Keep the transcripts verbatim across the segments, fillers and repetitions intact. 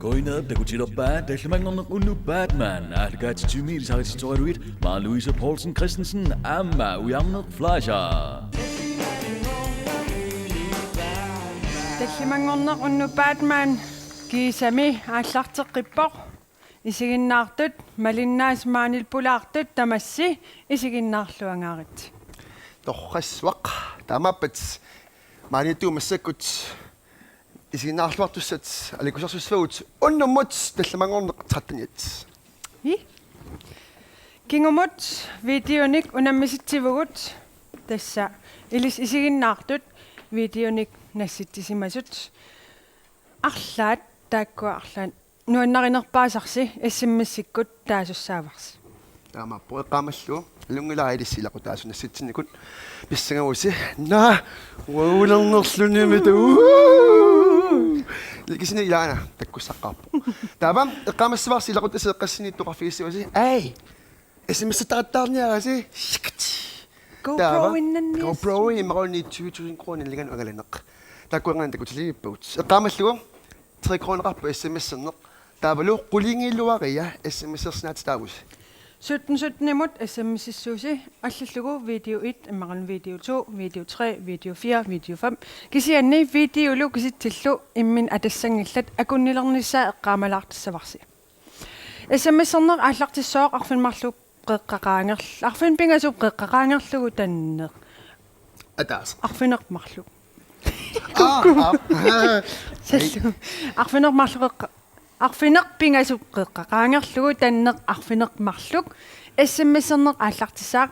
Koinerup takutilerpaa tallimanngorneq unnuk Batman, aallakaatitumi ilisarititsisoraluit Maja Louise Poulsen Christensen aamma Ujarneq Fleischer. Tallimanngorneq unnuk Batman kiisami aallarteqqippoq. Isiginnaartut malinnaasut maanili pulaartut tamassi isiginnaarluangaarit. Torrassuaq. Taamaappat maaniittugut massakkut isiginnaarluartussat aliikkusersussavagut unnummut tallimanngorneq tretteniat. Ii. Kingumut videonik unammisitsivugut, tassa ilissi isiginnaartut videonik nassitsisimasut. Arlaat, taakkua arlaat nuannarinerpaasarsi S M S-ikkut taasussaavarsi. Taamaappoq, eqqaamallugu. Alunngilara ilissi ilaqutaasoq nassitsinnikut. Pissangavusi. Naa, uagulernerlunimita. Uu! Likisini ilaana takkussaqqaarpoq. Taava eqqaamassavarsi ilaquttassi eqqassiniittoqarfigissuasi. Ai. S M S-eqattaarniarasi. Shikti. GoPro. Taava innannias. GoPro imaluunniit tyve tusind kroner nalinganut angalaneq. Taakkuingaanniit takutiliivippagut. Eqqaamallugu tre kroneqarpoq S M S-erneq. Taavalu qulingiluaria S M S-ersinnaatitaavusi. Sytten sytten-imut S M S-issuusi allallugu video et, imaluunniit video to, video tre, video fire, video fem. Kisianni videolu kisitsillu imminnut atassanngillat akunnilernissaa eqqaamalaartassavarsi. S M S-erneq aallartissooq arfineq-marluk qeqqaqaangerl-, arfineq-pingasup qeqqaqaangerlugu tanneq. Ataaseq. Arfineq-marluk. Aa, aa. Sallu. Arfineq-marluk qeqqa-, arfineq-pingasup qeqqaqaangerlugu tanneq arfineq-marluk S M S-erneq aallartissaaq,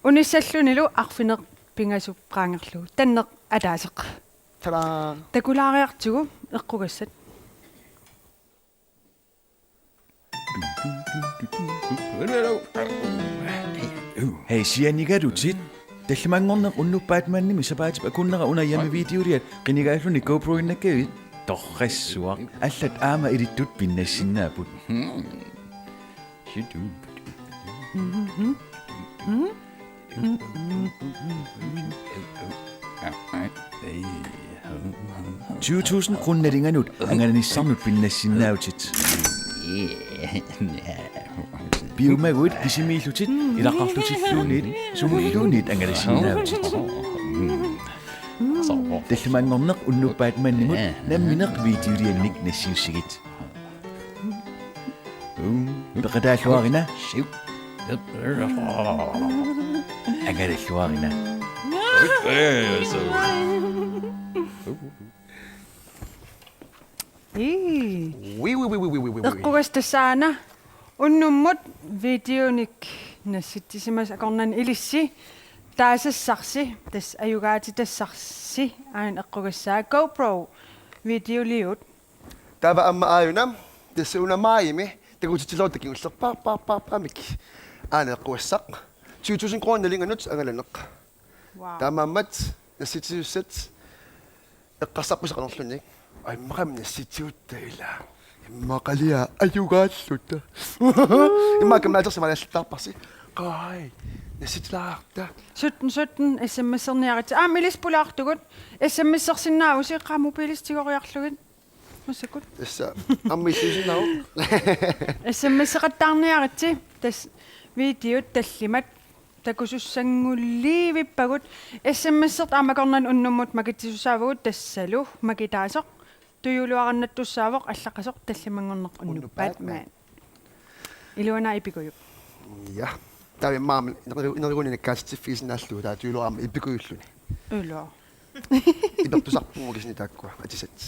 unissallunilu arfineq-pingasup qaangerlugu tanneq ataaseq. Tadaa. Takulaariartigu eqqugassat. Hej, sianigalutit. Tallimanngorneq unnuk Batmanimi sapaatip akunnera una hjemmevideoliat qinigaalluni GoPro-innakkavit? Torrassuaq. Allat aamma ilittut pinnassinnaapput. Tyve tusind kroner nalinganut angalanissannut pinnassinnaavutit. Piumaguit kisimiillutit, ilaqarlutilluunniit, sumulluunniit angalassinnaavutit. Tallimanngorneq unnuk Batmanimut nammineq videoliannik nassiussigit. Peqataalluarina. Angalalluarina. Ii. Ui, ui, ui. Eqqugassat tassaana unnummut videonik nassitsisimasut akornanni ilissi taasassarsi, tassa ajugaatitassarsi aana eqqugassaa GoPro videoliut. Taava aamma aajuna, tassa una maajimi, takutitsilerutta kingullerpaarpaarpaarpaamik aana eqqugassaq. Tyve tusind kroner nalinganut angalaneq. Wow. Taamaammat nassitsisussat eqqarsarpusi qanorluunniit. Ai, immaqa nassitsigutta ila. Immaqalia ajugaalluta. Immaqa kammalaatersi maalallattaarparsi. Qaa, nassitilaarta. Sytten sytten S M S-erniaritsi. Aamma ilissi pulaartugut. S M S-ersinnaavusi, qaa mobiilissat tigoriarlugit. Massakkut. Tassa aamma issiusinnaavoq. S M S-eqattaarniaritsi, tassa videot tallimat takusussannguliivippagut. S M S-ertut aamma akornanni unnummut makitsisussaavugut, tassalu makitaasoq tujuuluarannattussaavoq allaqqasoq tallimanngorneq unnuk Unnuk Batman. Batman. Iluanaa ipikujuk. Ja. Taava immaqa aamma ineru-, inerugunni nakkaatitsiffigisinnaallugit, taava tujuuluarama ipikujulluni. Ilaa. Ipertusarpugut kisianni taakkua atisat.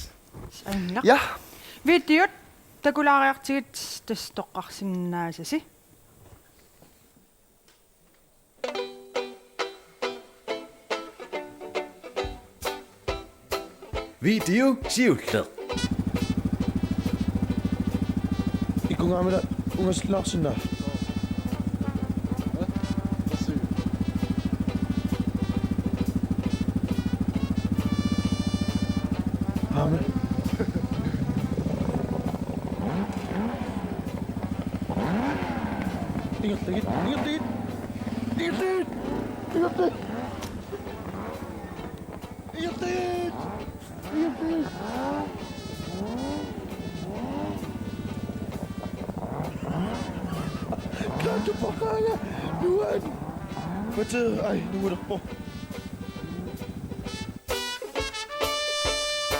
Ajunngilaq. Ja. Videot takulaariartigit tassa toqqarsinnaasasi. Video siulleq. Ikkungaamila ungasilaarsinnaa. Aamma. Ingerlagit, ingerlagit. Ingerlagit. Ingerlagit. Ingerlagit. Ingerlagit. Tupaqaanga nuan. Patu ai nuulerpo.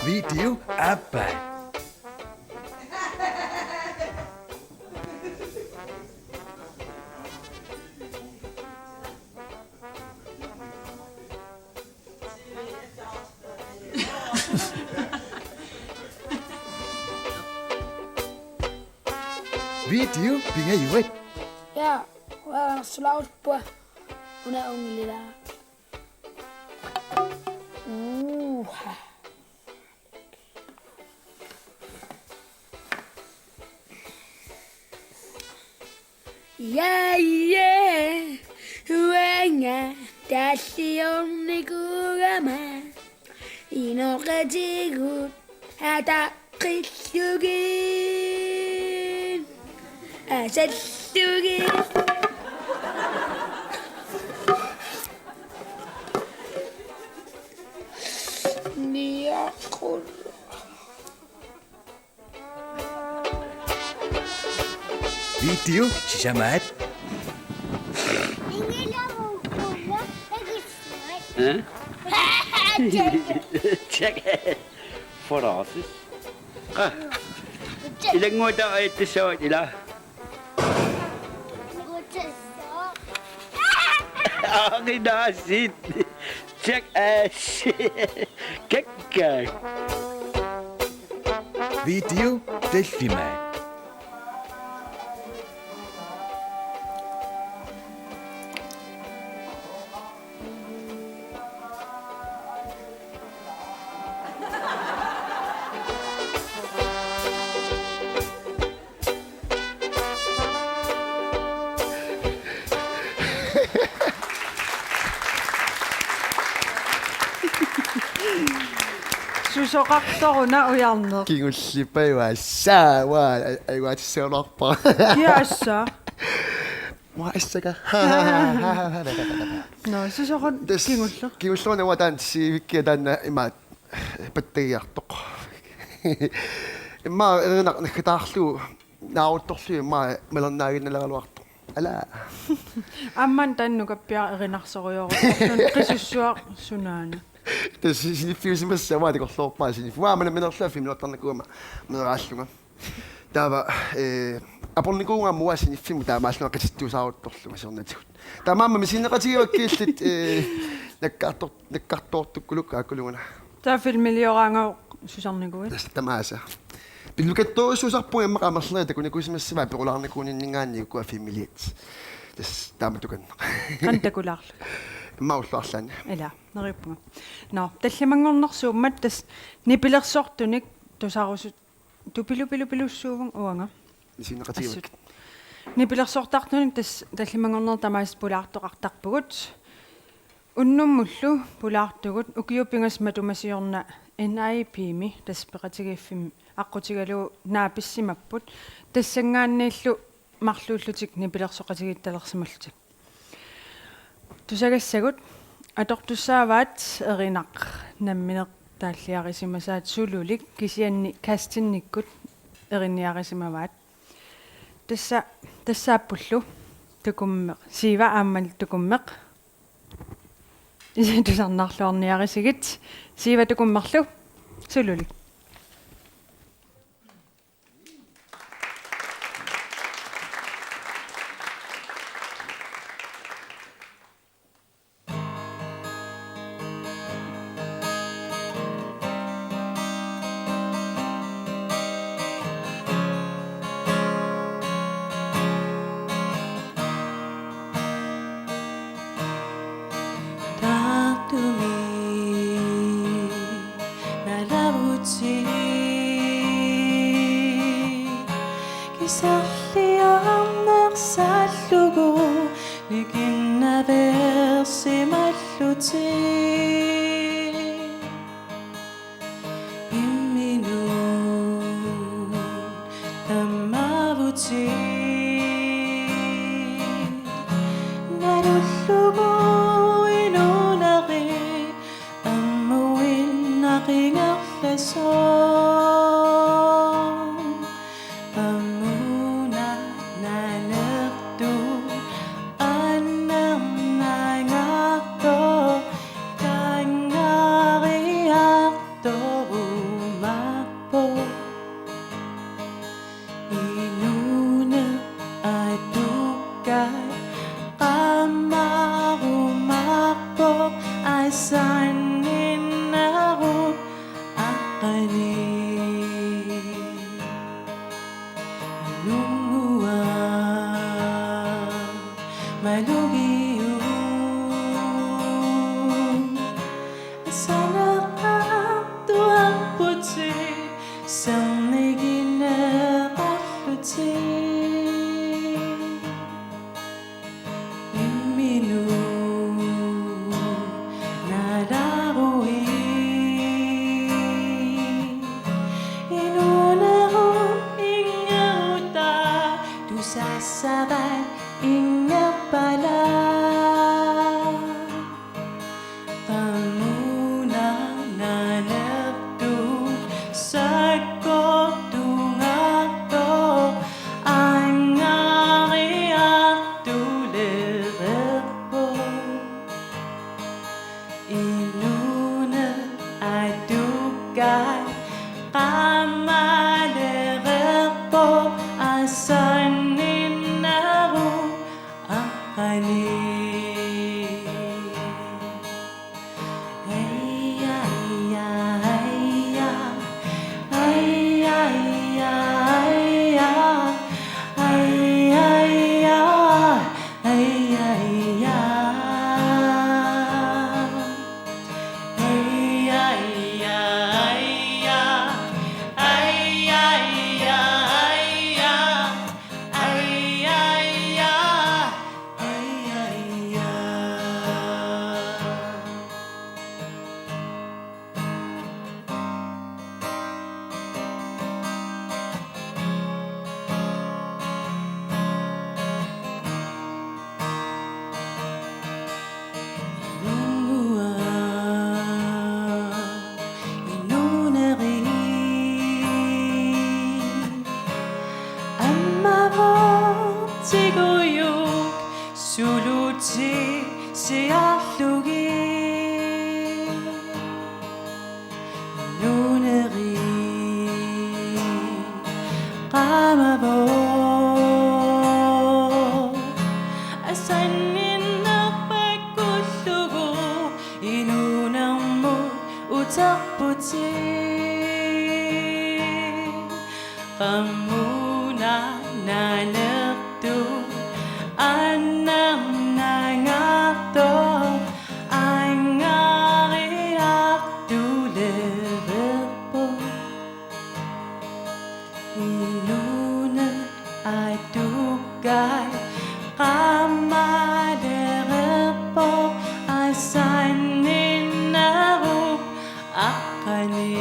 Video aappaa. Video pingajuat. Ja, uanga sulaulpua. Una unglila. Uha. Ja, ja, uanga talliornikuugama. Inoqatigut ataqqillugit. Asallugit. Niaqul. Video sisamaat. Eh? Check. Foraasis. Ah. Ilannguata ajattussavaat ila. Aqinaasit. Check ass. Kakka. Video tallimaat. Susoqartoruna ujarneq. Kingullippaa uanga. Saa, uanga, a-, ajugaatissagaluarpara. Kia assa? Uanga assaka. Nå, susoqartoq. Tassa kingulleq. Kingulleruna uanga taanna sivikkia taanna imaat pattagiartoq. Immaqa erinaq naggataarlugu naaruttorlugu immaqa malernaaginnaleraluartoq. Ala. Aamma taanna nukappiaraq erinarsorujooruttorluni qisussuaq sunaana. Tassa siniffiusimassavat takorloorpara siniffi. Uanga nammineerlunga filmiliortarnikuugama meeraallunga. Taava, eh, apornikuugama uanga siniffimmut taamaallunga qitittuusaaruttorlunga siornatigut. Taamaammat misigineqatigivakkit illit, eh, nakkaartor-, nakkartoortukkulukku aakkuluuna. Taava filmilioraangavit susarnikuuit? Tassa tamaasa. Pillukattoorujussuusarpunga immaqa amerleriarlunga takunikuusimassavara perulaarnikuuninninngaanniit ukua filmiliat. Tassa taama tukanneq. Qanoq takulaarlugit? Immaqa ullut arlaanni. Ila, neriuppunga. Nå, tallimanngornersuummat tassa nipilersortunik tusarusut-, tupilupilupilussuuvunga uanga. Misigineqatigivakkit. Assut. Nipilersortartunik tassa tallimanngornermi tamaasa pulaartoqartarpugut. Unnummullu pulaartugut ukiut pingasut matuma siorna N I P-mi tassa peqatigiiffimmi aqqutigalugu naapissimapput. Tassanngaanniillu marluullutik nipilersoqatigiittalersimallutik. Tusagassagut atortussaavaat erinaq nammineq taalliarisimasaat sululik kisianni castingikkut erinniarisimavaat. Tassa, tassaappullu Tukummeq. Siiva aammalu Tukummeq. Isi tusarnaarluarniarisigit. Siiva Tukummerlu sululik. Taartumi nalavutit kisarliarnersallugu nikinnaveersimallutit. Imminut tammaavutit nalullugu inuunerit ammuinnaq ingerlasoq. Ammuna nanertu Nunguaq malugiuk saneqqaartuarputit sernigineqarlutit. Imminut nalaruit inuunerup inngerutta tusassavat inngerpalaat. Qamunaq nanertup sakkortugartoq angariartulererpoq. Inuuneq atukkat qamalererpoq asanninnerup aqqani. Nunguaq inuunerit ammavoq tigujuk sulutit siarlugit. Inuunerit qamavoq asanninneq pakkullugu inuunermut uterputit. Qamunaq nanertup annernangartoq angariartulererpoq. Inuuneq atukkat qamalererpoq asanninnerup aqqani.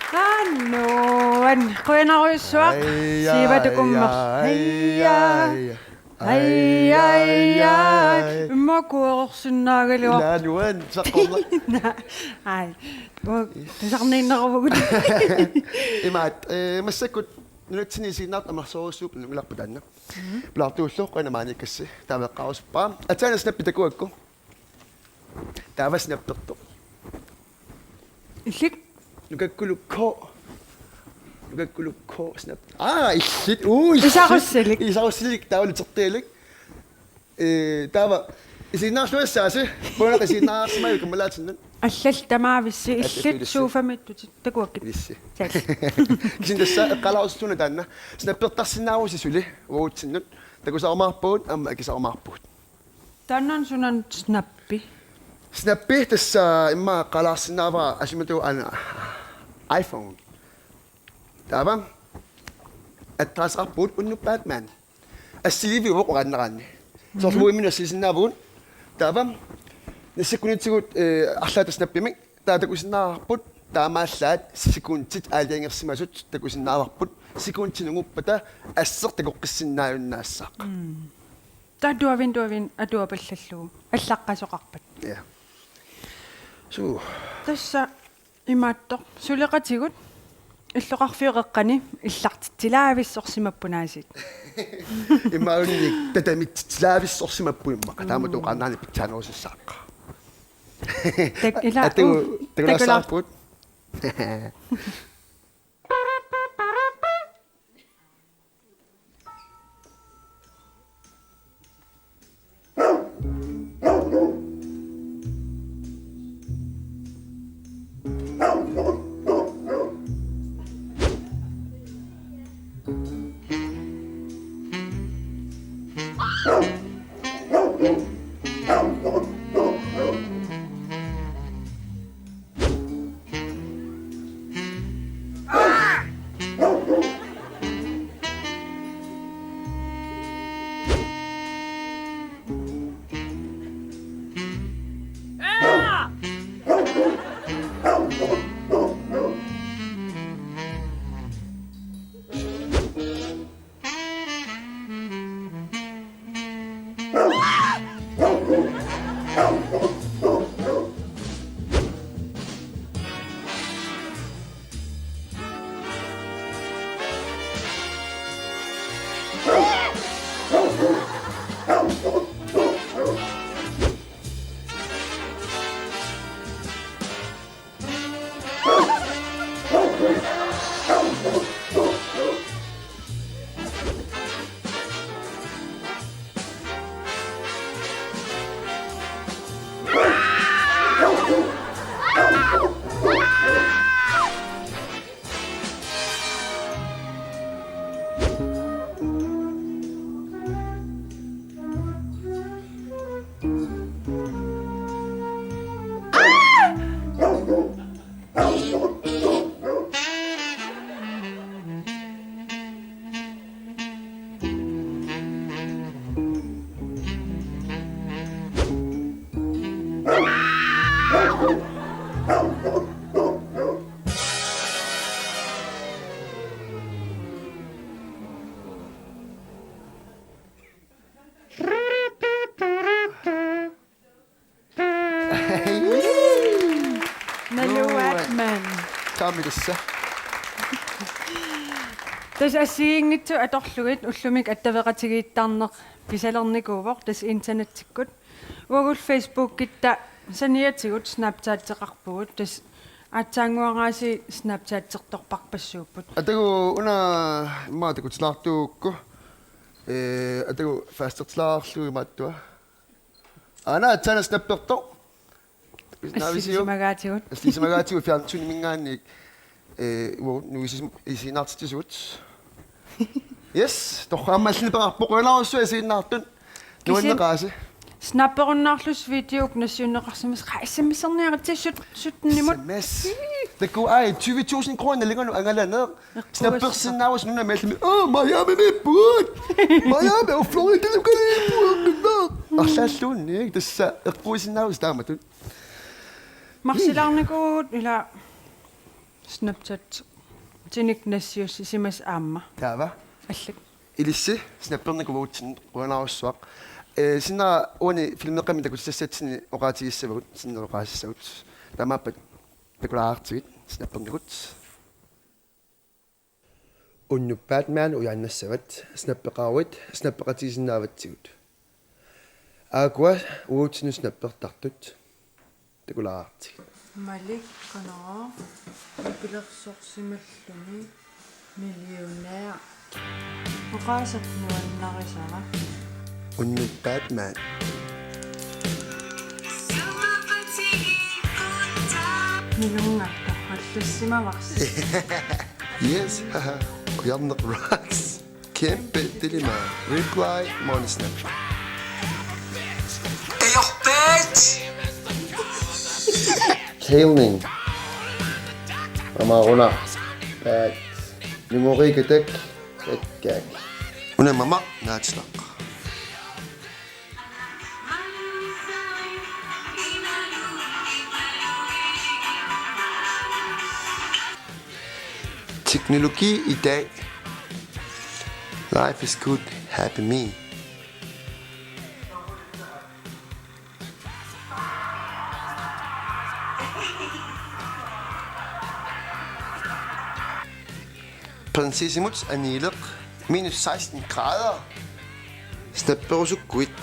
Annuan qujanarujussuaq. Ai, ai, Siiva tukummer. Ai, ai. Ai, ai, ai. Immaqa kuerorsinnaagaluaq. Ilaa nuan saqqorna. Ai. Tusarniinneruvugut. Imaat, eh, massakkut nunatsinni isiginnaartut amerlasoorujussuupput, nungularput taanna. Pilaartuullu, qujanaq maaniikkassi. Taava eqqaarusuppara. Aatsaat snappit takuakku. Taava snappertoq. Illit? Nukakkuluk K. Nukakkuluk K snap. Aa, illit. Uu, illit. Isarussilik. Isarussilik, taava lutertialik. Eh, taava isiginnaarluassaasi. Puuna isiginnaarsimavit kammalaatinnut. Allallu tamaavissi. Allallu illit ilissi. Sofamiittutit takuakkit. Ilissi. Taas. Kisianni tassa eqqaalaarusulluni taanna. Snappertarsinnaavusi suli uagutsinnut. Takusarumaarpugut aamma akisarumaarpugut. Taanna suna snappi? Snappi tassa immaqa eqqaalaarsinnaavara asimatu aana iPhone. Taava. Attaasaqarpugut unnuk Batman. Assigiiviuvoq oqaannaraanni. Soorlu imminut assiisinnaavugut. Taava. Nassiukkunnitsigut, eh, arlaata snappimik. Taava takusinnaavarput. Taamaallaat sekundit aalajangersimasut takusinnaavarput. Sekundit nunguppata asseq takoqqissinnaajunnaassaaq. Mm. Taava tuavin tuavin atuapallallugu. Allaqqasoqarpat. Ja. Suu. Tassa imaattoq. Suleqatigut. Illoqarfiup qeqqani illartitsilaavissorsimapput aasiit. Imaluunniit tatamitsitsilaavissorsimapput immaqa. Taama Mm. tooqaannaani pitsaanerusassaaq. Tak-, ila, Atu, uh, takulaarsaarput. Naluaat man. Taamaalilluta. Tassa assigiinngitsut atorlugit ullumikkut attaveqatigiittarneq pisalernikuuvoq tassa internettikkut. Uagut Facebookitta saniatigut Snapchateqarpugut tassa aatsaannguaraasiit Snapchatertorpassuupput. Atagu una immaqa takutilaartuugukku. Eh, atagu fastertilaarlugu imaattua. Aana aatsaana snappertoq. Naavisiu. Assigisimagaatigut. Assigisimagaatigut fjernsyniminngaanniit. Eh, uagut nuisis-, isiginnaartitsisugut. Yes, torraammallinneqarpoq qujanarsuaq isiginnaartut. Kisianni nuanneqaasi. Snapperunnaarlusi videop nassiunneqarsimasut S M S-erniaritsi syt-, syttenimut. S M S. Taku ai tyve tusind kroner ligger nu angalaneq. Snappersinnaavusi nunami allami. Åh, Miami-miippugut. Miami, oh, Florida-lukaaliippugut. Arlaalluunniit tassa eqquisinnaavusi taamatut. Marsilaarnikuuvugut ila Snapchatinik nassiussisimasut aamma. Taava. Allat. Ilissi, snappernikuuvugut qujanarsuaq. Eh, sinnera uani filmeqqami takutissassatsinni oqaatigissavagut, sinnera oqaasissavagut. Taamaappat takulaartigit snappernikut. Unnuk Batman ujaannassavat, snappeqaruit, snappeqatigisinnaavatsigut. Aakkua uatsinnut snappertartut. Takulaartigit. Malik Kanaro, nipilersorsimalluni millionær. Oqaaseq nuannarisara. Unnuk Batman. Milunga torrallussimavarsi. Yes, haha. Qujanaq Rocks. Kæmpe dilemma. Reply, Månesnap. Kæling. Mama runa. Pat. Nungoriikka tak. Takkak. Una mama naatsinaq. Teknologi i dag. Life is good, happy me. Prinsessimut aniileq, minus seksten grader. Snapperusukkuit.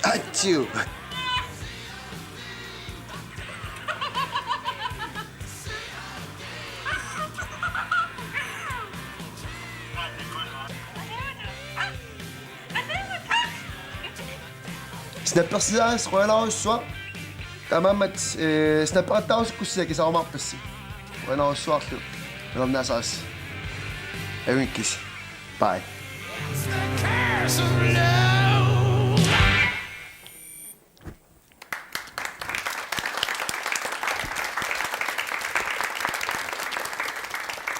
Atsiu. Snappersiaas qujanarsuaq. Taamaammat, eh, snappeqattaarusukkussi akisaarumaarpassi. Qujanarsuarlu. Melernaasarassi. Ajunngikkisi. Bye.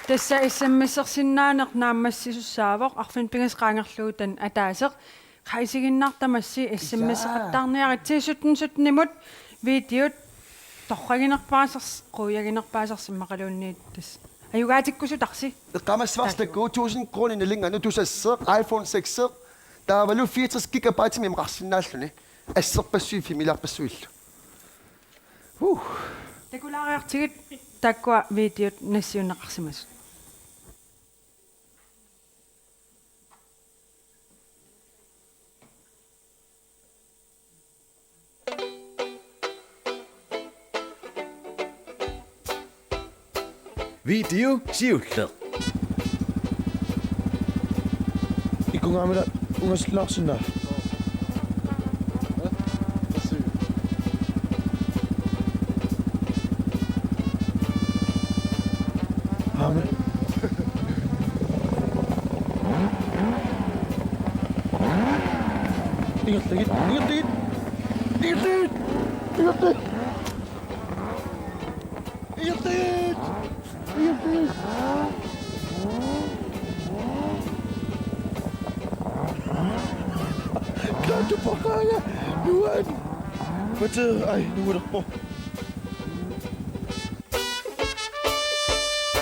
Tassa S M S-ersinnaaneq naammassisussaavoq, arfineq-pingasut qaangerlugu taanna ataaseq. Qaa isiginnaartamassi S M S-eqattaarniaritsi sytten sytten-imut videot torraginerpaasars-, quiaginerpaasarsi immaqaluunniit tassa. Ajugaatikkusutarsi. Eqqaamassavarsi taakku tusind kroner nalinga nutusasseq, iPhone seks, taavalu fireogtres gigabyte-imik imaqarsinnaalluni. Asserpassuit filmiliarpassuillu. Huh. Takulaariartigit taakkua videot nassiunneqarsimasut. Video siulleq. Ikungaamila ungasilaarsinnaa. Amen. Ingerlagit, ingerlagit, ingerlagit, ingerlagit. Iatsit! Iatsit! Kaatupaqaanga nuan. Patu ai nuulerpo.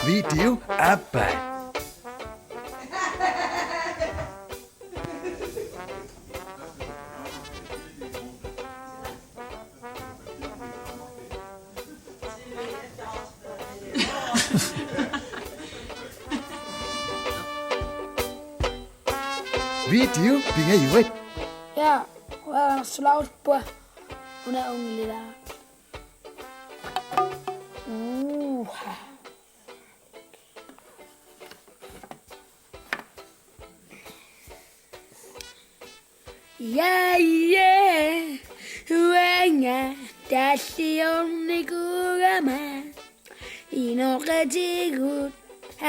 Video aappaa. Video pingajuat. Ja, waa sulauspa. Una unglila. Uha. Ja, ja, uanga talliornikuugama. Inoqatigut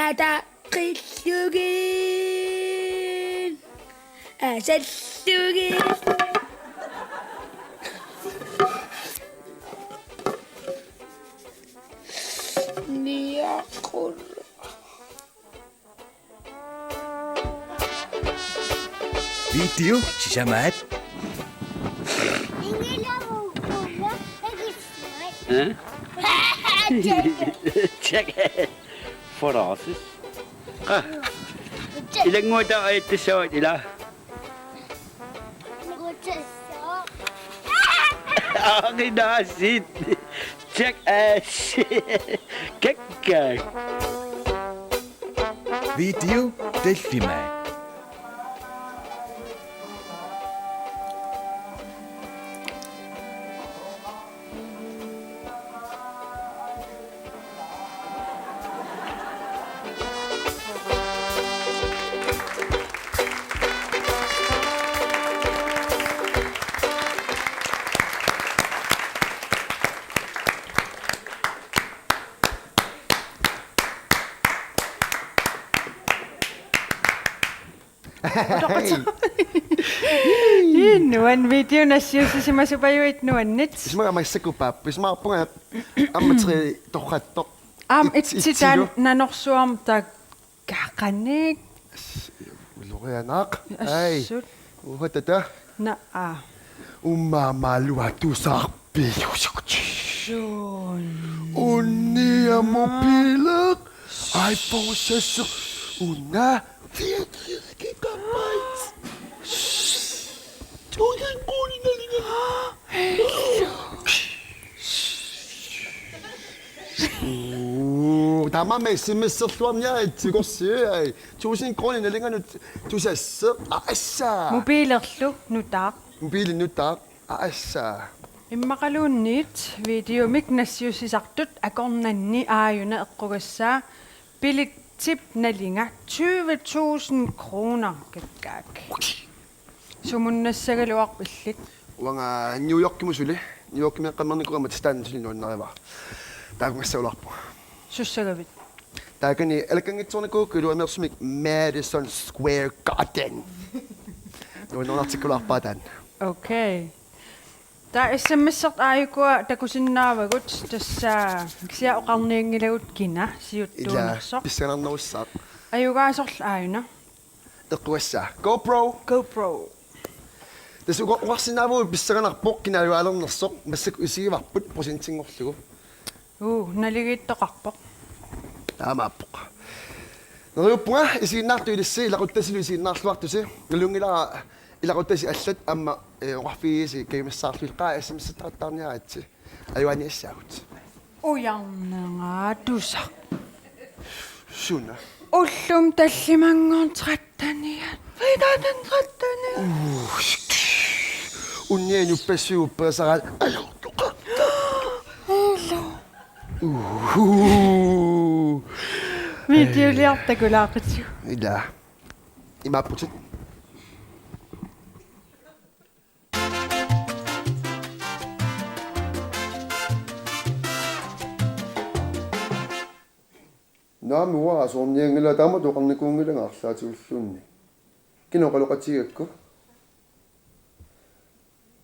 ataqqillugit. Asallugit. Niaqul. Video sisamaat. Ingilavuukulla takissuat. Eh? Check. Check. Foraasis. Ah. Ilannguata ajattussavaat ila. Aaqinaasit. Check ass. Kakka. Video tallimaat. Ii, nuann, video nassiussisimasupajuit nuanneq. Isumaqarpunga massakkut paappu. Isumaqarpunga aamma tre torrattoq. Aamma et-, etsitaan etsilu. Nanorsuarmut taakku qanoq. Ulorianaq. Ai. Assut. Uhatata. Naa. Uummaamaaluatusarpiusukut. Suun. Unnia mobiileq. iPhone seks. Una. Fireogtres gigabyte. Tusind kroner, Nalinga. Uu, taamaammat S M S-erluarniarit tigorsii, ai. Tusind kroner, Nalinganut tusasseq. Aa, assa. Mobiilerlu nutaaq. Mobiilinut nutaaq. Aa, assa. Immaqaluunniit videomik nassiussisartut akornanni aajuna eqqugassaa: Billettip Nalinga tyve tusind kroner kakkaak. Sumunnassagaluarpit illit? Uanga New Yorkimut suli. New Yorkimi eqqaamernikuugama tassa taanna suli nuannarivara. Taakkugassagaluarpunga. Sussagavit? Taakani alakkanngitsoornikuugukku iluamik Madison Square Garden. Nuannerunartikkaluarpara taanna. Okay. Taava S M S-ertut aajukua takusinnaavagut, tassa kisianni oqarnianngilagut kina siuttuunersoq. Ilaa, pissanganarnerussaaq. Ajugaasorlu aajuna. Eqqugassaa. GoPro. GoPro. Tassa oqa-, oqarsinnaavagut pissanganarpoq kina ajugaalernersoq, massakkut isigivarput procentinngorlugu. Uu, naligiittoqarpoq. Taamaappoq. Neriuppunga isiginnaartut ilissi, ilaquttasilu isiginnaarluartusi. Nalunngilara ilaquttasit allat aamma, eh, oqarfigigissi kajumissaarlugit, qaa S M S-eqattaarniaritsi. Ajugaaniassaagut. Ujarneraatusaq. Suna? Ullumi tallimanngorneq tretteniat. Fredag den trettende. Unnia inuppassuit upperisaraat. Alo. Alo. Videoliartakulaaqit. Ilaa. Imaapputit. Naamik, uanga soorunami taamatut oqarnikuunngilanga arlaatigulluunniit. Kina oqaloqatigigakku?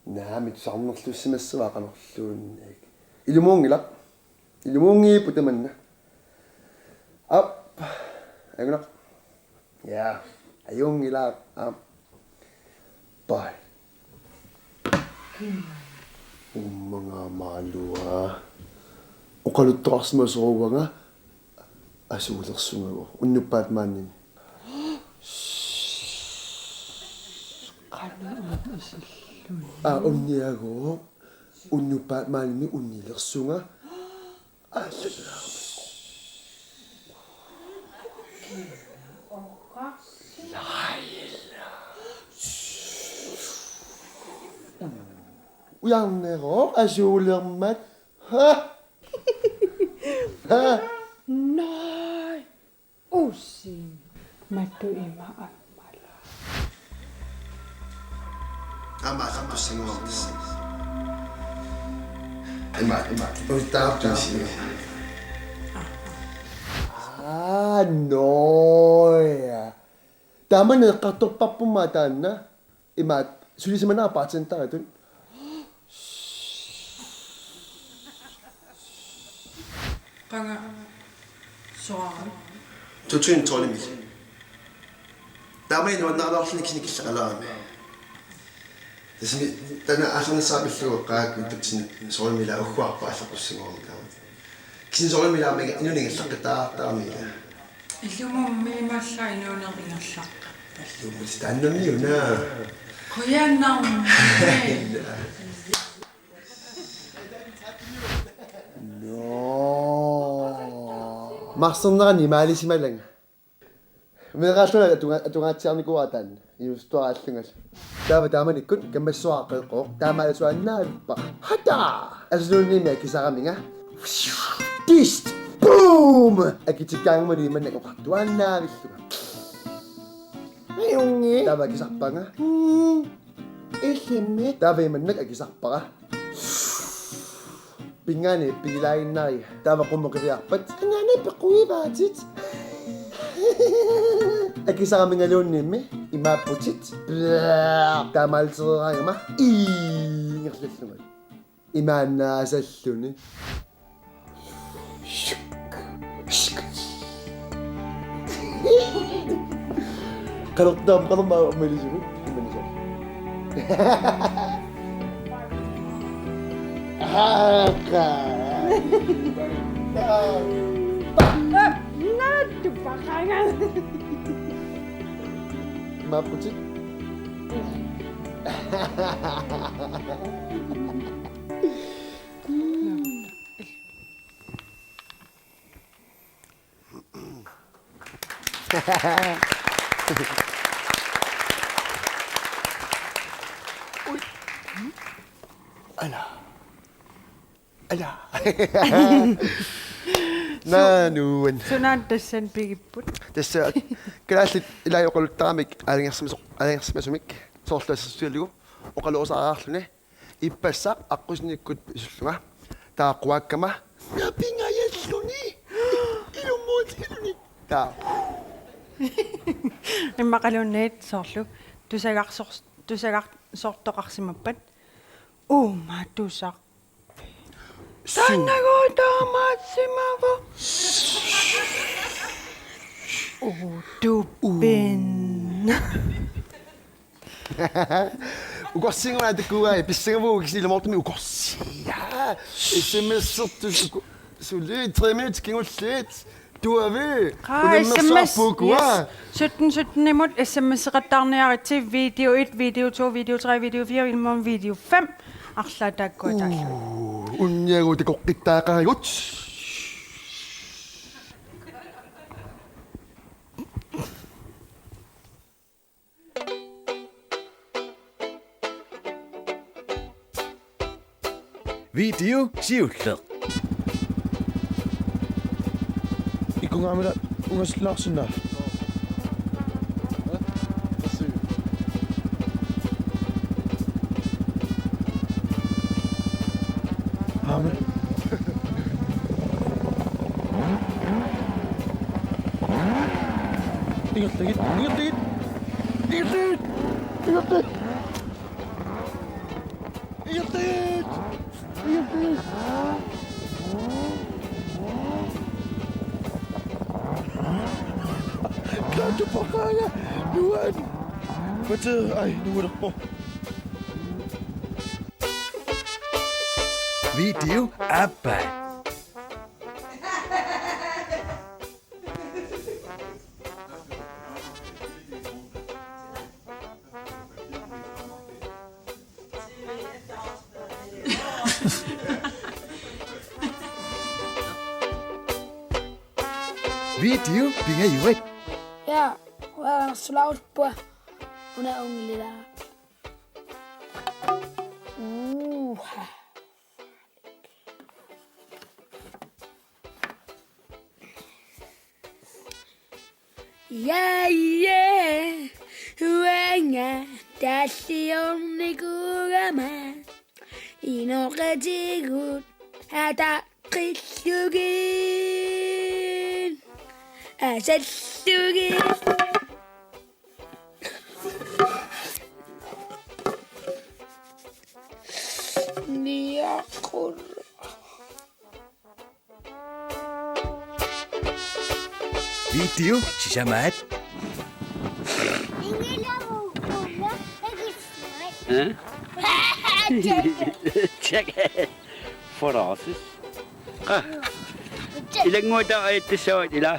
Naamik, tusarnerlussimassavara qanorluunniit. Ilumuunngilaq. Ilumuunngivipput tamanna. Aap. Angunaq. Ja, ajunngilaq. Aap. Bye. Uummaga maalua. Oqaluttoqarsimasoq uanga asuulersungagu unnuppat maannini. Qanoq isilluni? Aa, unniagooq. Unnuppat maannini unnilersunga. Aa, ujarneroq asuulermat. Ha? Ha? Nej. Usi. Matu ima ammala. Aamma aallartussanngorami tassa. Ima, ima. Uittaartusi. Aa, noja. Taamani eqqartorparpummi taanna. Imaat, suli simanera bartenderitut. Qanga soraarami? To tusind tolvimi. Taamani nuannaraluarluni kisianni killeqalaarami. Tassami taanna aallarnissaa pillugu qaakku ittutsinni soorunami ila ugguarput aallartussanngorami taamani. Kisianni soorunami ila aamma inunnik ingerlaqqittariaqartarami ila. Ilumummi imaallaat inuuneq ingerlaqqippat. Ilumut taannami una. Qujanarmi. No. Marsernerani imaalisimalanga. Meeraallunga atunga-, atungaatsiarnikuuara taanna. Inuusuttuaraallungalu. Taava taamanikkut kammassuara qeeqqooq. Taamaaliusuaannaavippara. Hata! Asuluunniimmi akisaraminga. Dist! Boom! Akitikkaangama imannak oqartuaannaavillunga. Ajunngilaq. Taava akisarpara. Mm. Illimmi. Taava imannak akisarpara. Pingaani pigilaaginnarigakku. Taava qummut qiviarpat. Anani peqquivaatit. Akisaramingaluunniimmi. Imaapputit. Taamaaltereeraangama. Ii, ingerlallunga. Imaannaasalluni. Qanortaam, qanormaa ummalisugut. Ummalisugut. Aaqa. Naatupaqanga. Imaapputit. Ui. Ala. Ala. Nanuan. Sunaana tassani pigipput? Tassa kalaallit ilai oqaluttaramik aalajangersimasoq, aalajangersimasumik soorlu assersuutigalugu oqaluusaarluni. Ippassaq aqqusinnikkut pisullunga. Taava quakkama. Napingajalluni. Ilummuut iluni. Taava. Immaqaluunniit soorlu tusagarsoor-, tusagarsoortoqarsimappat. Uuma tusaq. Su- Taannagu taamaatsimava. Uutupin. Ukorsiinguaq takuai, pissangavugut kisianni ilumoortumik ukorsiaa. S M S-ertusi uku-, suli tre minutsit kingulliit. Tuavi. Qaa, unammersuarput S M S, ukua. Yes. Sytten sytten-imut S M S-eqattaarniaritsi, video et, video to, video tre, video fire, ilumoortumik video fem. Arlaat taakkua taallu. Uu, unniagut takoqqittaaqarigut. Video siulleq. Ikkungaamila ungasilluarsinnaa. Aamma. Ingerlagit, ingerlagit. Ingerlagit. Ingerlagit. Ingerlagit. Ingerlagit. Kaatupaqaanga. Nuan. Patu, ai, nuulerpoq. Video aappaa. Video pingajuat. Ja, uanga sulauspa. Una unglila. Uha. Ja, ja, uanga talliornikuugama. Inoqatigut ataqqillugit. Asallugit. Niaqul. Video sisamaat. Ingilamu kulla takissuat. Eh? Check. Check. Foraasis. Ah. Ilannguata ajattassavat ila.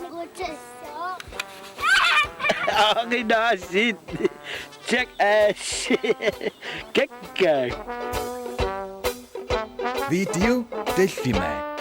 Ngutassaaq. Aqinaasit. Check ass. Kakkaak. Video tallimaat.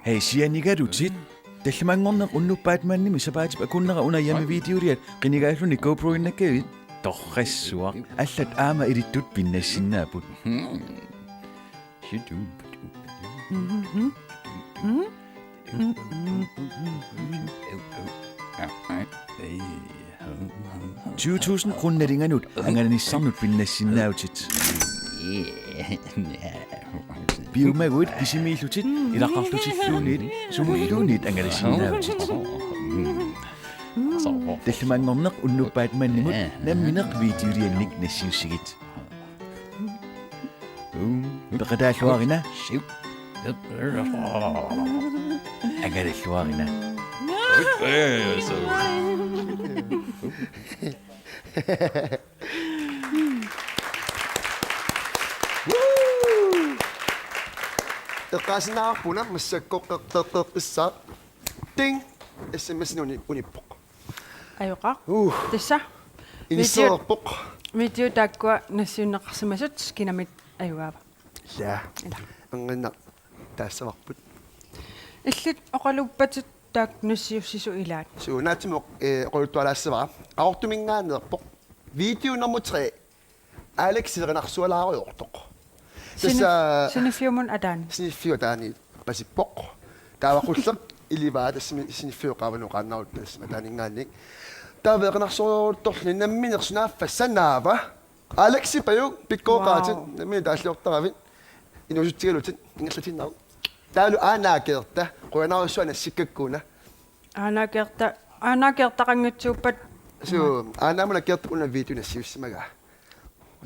Hej, sianigalutit. Tallimanngorneq unnuk Batmanimik sapaatip akunnera una hjemmevideoliat qinigaalluni GoPro-innakkavit. Torrassuaq. Allat aamma ilittut pinnassinnaapput. Hmm. Tyve tusind kroner nalinganut angalanissannut pinnassinnaavutit. Piumaguit kisimiillutit ilaqarlutilluunniit sumulluunniit angalasinnaavutit. Tallimanngorneq unnuppat mannimmut nammineq videoliannik nassiussigit. Peqataalluarina. Angalalluarina. Eqqaasinnaavarput una massakkut qeqqeqqissaaq. Ting! S M S-ini uni-, unippoq. Ajoqaaq. Uh. Tassa. Inissereerpoq. Video, video taakkua nassiunneqarsimasut kinamit ajugaava. Ila. Ila. Anginnaq taassavarput. Illit oqaluuppatit taakku nassiussisut ilaat. Suu, naatsumik, eh, oqaluttualaassavara. Qaqortuminngaanneerpoq. Video nummer tre. Alex erinarsualaarujoortoq. Sinif-, tassa siniffiumut ataani. Siniffiup ataani pasippoq. Taava qulleq ilivaa tassami siniffiup qaavanut qaannarut tassami ataaninngaanniit. Taava erinarsuarujortorluni nammineq sunaaffa sanaava. Alexi Pajuk, pikkooqaatit, wow, nammineq taalliortaravit. Inuusutsigalutit, ingerlatinnagu. Taavalu Aana Akeerta, qujanarsuaq nassikkakku una. Aana Akeerta, Aana Akeertaqanngitsuuppat. Suu, Aana Akeerta una video nassiussimagaa.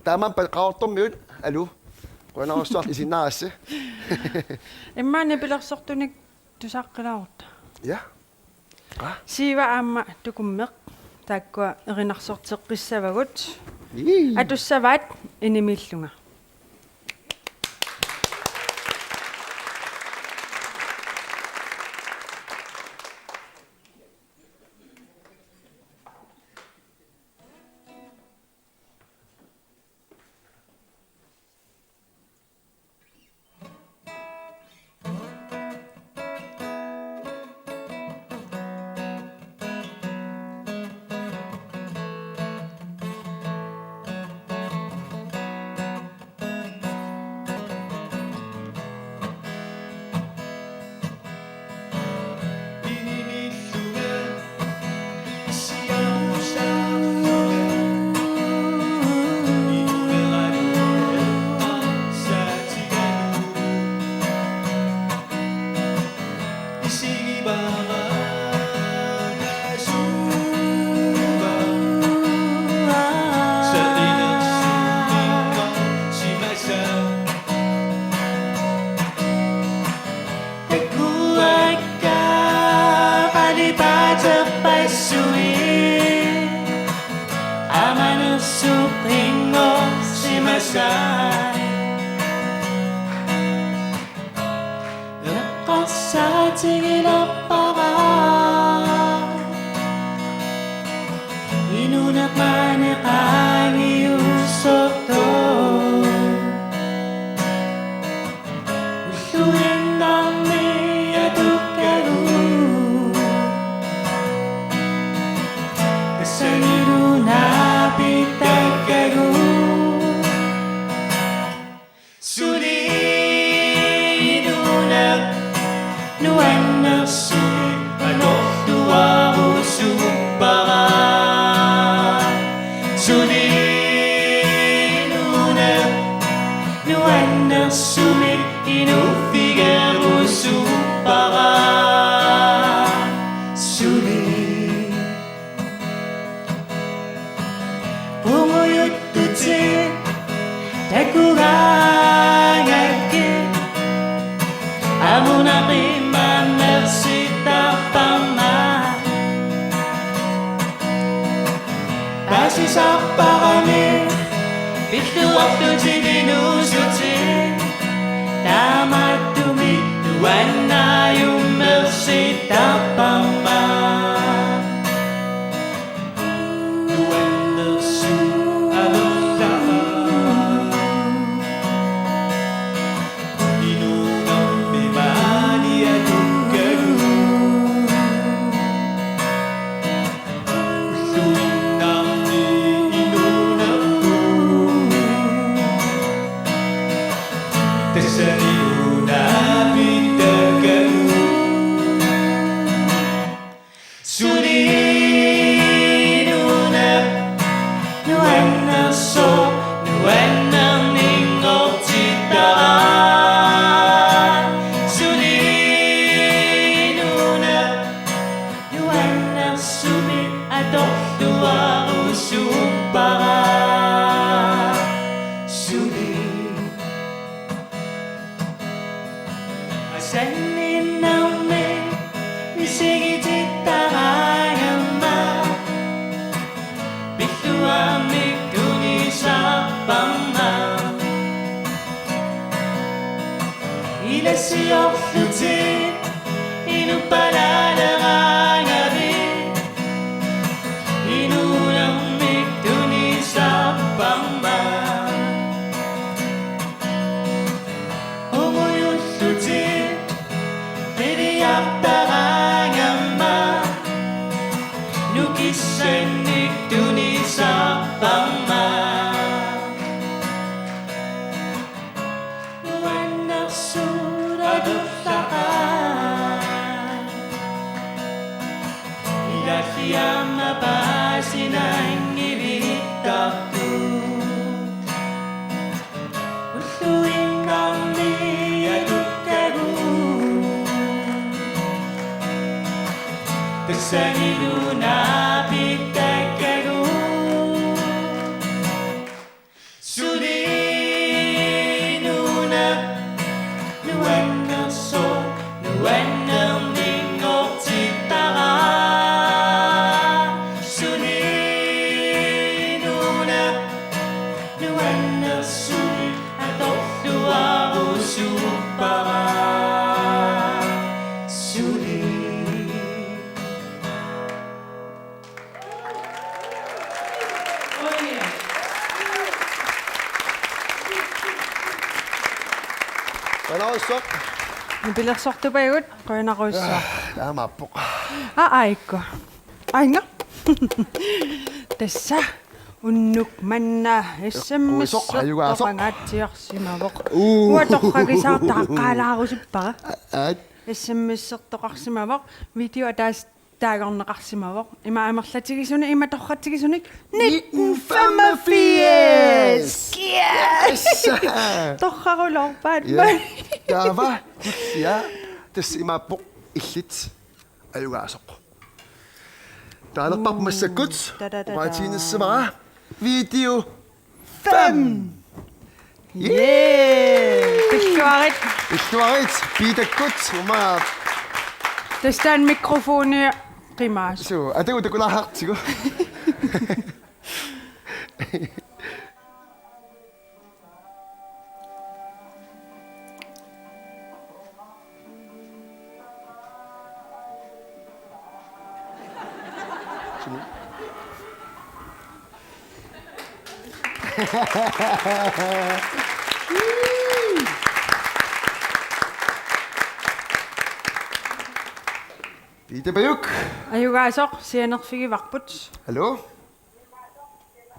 Taamaammat Qaqortormiut, aluu. Qujanarsuaq isiginnaarassi. Immaqa nipilersortunik tusaaqqilaarutta. Ja. Aa. Siiva aamma Tukummeq taakkua erinarsorteqqissavagut. Ii. Atussavaat inimiillunga. Takuakka qalipaaterpassuit, amanersup qinngorsimasai. Eqqarsaatigilerpara inuuneq maani qaangiussortoq. Ulluinnarni atukkagut. Tassanilu naapittakkagut. Suli inuuneq nuannersumik anorluarusuppara. Suli inuuneq nuannersumik inuffigerusuppara. Suli qungujuttutit takugaangakkit, amunaqimmat mersittarparma. Paasisarparami pilluartutit inuusutit, taamaattumik nuannaajumersittarparma. Nuannersoq, nuannerninngortittaraat. Suli nuna, nuannersumik atorluarusuppara. Suli. Asanninnermi misigitittaraangamma, pilluarmik tunisarparma. Ilasiorlutit inuppalaaleraangavit, inuunermik tunisarparma. Ungujullutit qiviartaraangamma, nukissannik tunisarparma. Nuannersuulerlutit. Ilaalli aamma paasinanngivittartut. Ulluinnarni atukkagut. Tassanilu naapittakkagut. Suli nuna, nuannersoq, nuannerninngortittaraat. Suli nuna, nuannersumik atorluarusuppara. Suli. Qujanarsuaq. Nipilersortupagut, qujanarsuaq. Ah, taamaappoq. Aa, aajuku. Aajuna. Tassa. Unnuk manna Qujanarsuaq, ajugaarsoq. S M S-ertoqangaatsiarsimavoq. Uu. Uanga torragisaartaaqqaalaarusuppara. Aat. S M S-ertoqarsimavoq. Video ataaseq taagorneqarsimavoq. Ima amerlatigisunik, ima torratigisunik. Nitten femogfirs! Yes! Yes! Torrarulorpaat. Ja. Taava, ja. Tassa imaappoq illit ajugaasoq. Taalerpar massakkut. Da, da, da, da. Oqaatiginnissavara. Video fem. Yay! Pilluarit. Pilluarit. Piitakkut. Uma. Tassa taanna mikrofoni qimaas. Suu, atagu takulaartigu. Piita Pajuk. Ajugaasoq, sianerfigivarput. Hallo?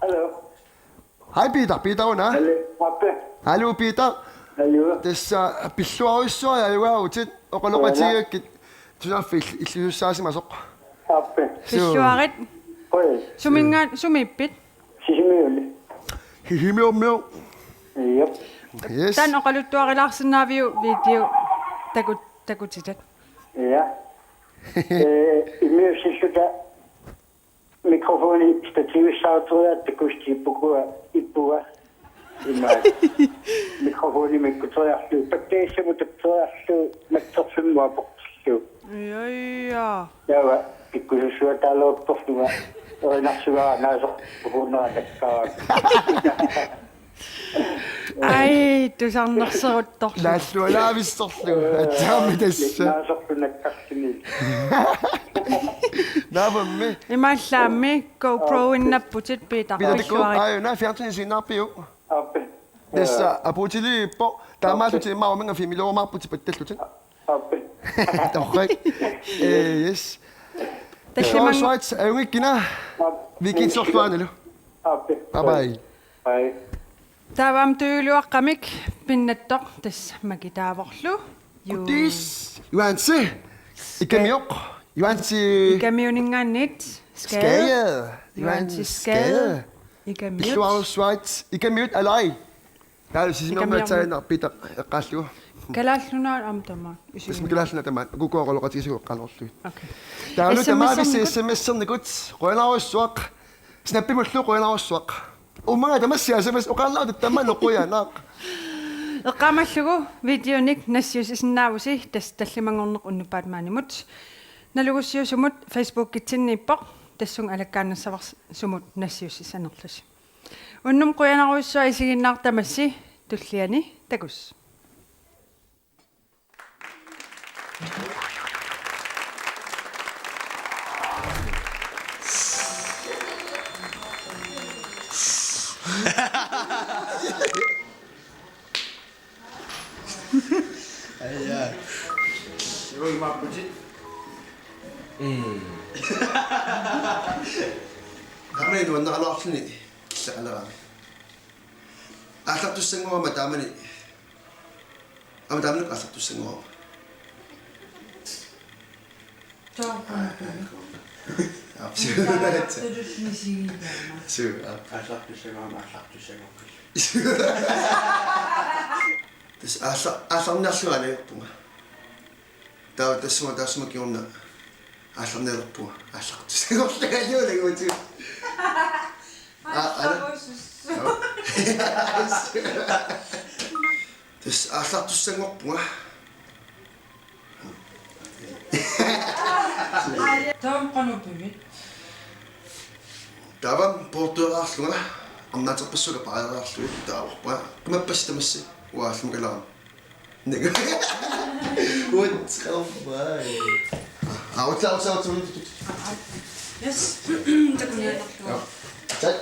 Hallo. Hej, Peter. Peter, una. Hallo. Aap. Hallo, Peter. Hallo. Tassa pilluarujussuaq ajugaavutit, oqaloqatigigakkit, tusaaffi ill-, illisussaasimasoq. Aap. Suu. Pilluarit. Oi. Suminnga-, sumiippit? Sisimiuni. Sisimiormiu. Jep. Yes. Taanna oqaluttuarilaarsinnaaviuk video taku-, takutitat? Ja. Eh, immiussilluta mikrofoni stativissartuiaat takustiippukua ippuga. Ima. Mikrofoni mikkuteriarlu, pattagissamut tapperiarlu, mattorfimmut aportillu. Ja, ja. Taava, pikkusussuataalerporlunga, erinarsugaa naasoq pukuunera nakkaavaa. Ai, tusarnerseruttorlu. Naallualaavissorlu. Aatsaammi tassa. Naasorlu nakkarluni. Naammi. Imaallaammi GoPro-innapputit, Peter. Peter, takuuk, pilluarit. Aajuna, fjernsyni sinnaarpiuk? Aap. Tassa, apuutiliippoq. Taamaallutit immaqa uminnga filmilerumaarputit pattallutit. Aap. Torrak. Eh, yes. Tassimang- Qujanarsuaq, ajunngikkinnaq. Aap. Weekend sorluarnilu. Aap. Bye bye. Bye. Taava aamma tujuuluaqqamik pinnattoq tassa makitaavorlu. Juu. Kutis. Juansi. Ikkamioq. Juansi. Ikkamiuninngaanniit. Skade. Skade. Juansi Skade. Skade. Ikamiut. Pilluarussuat, ikamiut alai. Taava Sisimiormiut. Ikamiormiut. Aatsaannaq Piitaq eqqaallugu. Kalaallit Nunaat aamma tamaat. Tassa Kalaallit Nunaat tamaat. Ukukua oqaloqatigisagut eqqaanerlugit. Okay. Taavalu tamaavisi S M S-ernikut. S M S-ernikut. Qujanarsuaq. Snappimullu qujanarsuaq. Uummaga tamassi S M S oqaannartut tamanna qujanaq. Eqqaamallugu videonik nassiussisinnaavusi tassa tallimanngorneq unnuppat maanimut. Nalugussiusumut Facebookitsinniippoq tassunga alakkaannassavara sumut nassiussissanerlusi. Unnuk qujanarujussuaq isiginnaarlusi tamassi tulliani takuss. Aja. Ui, mapputi. Mm. Taamani nuannaraluarluni kissaqalerami. Aallartussanngorama taamani. Aamma taamani aallartussanngorama. Taava. Absolut. Taava absolut misigilaama. Suu, aa. Aallartussanngorama aallartussanngorput. Tassa aalla-, aallarniarlunga aniarpunga. Taava tassunga taassuma kingorna aallarnialerpunga. Aallartussanngorlunga ajuulaguuti. Aa, ala. Aallartussanngorpunga. Taava qanoq pivit? Taava poortueraarlunga arnaaterpassuit paariaraarlugit taava qimappassi tamassi uanga aallamakalerama. Nagu. Uts, oh my. Aa, uts, uts, uts, uts. Yes. Takuniarlugu. Joo. Tak.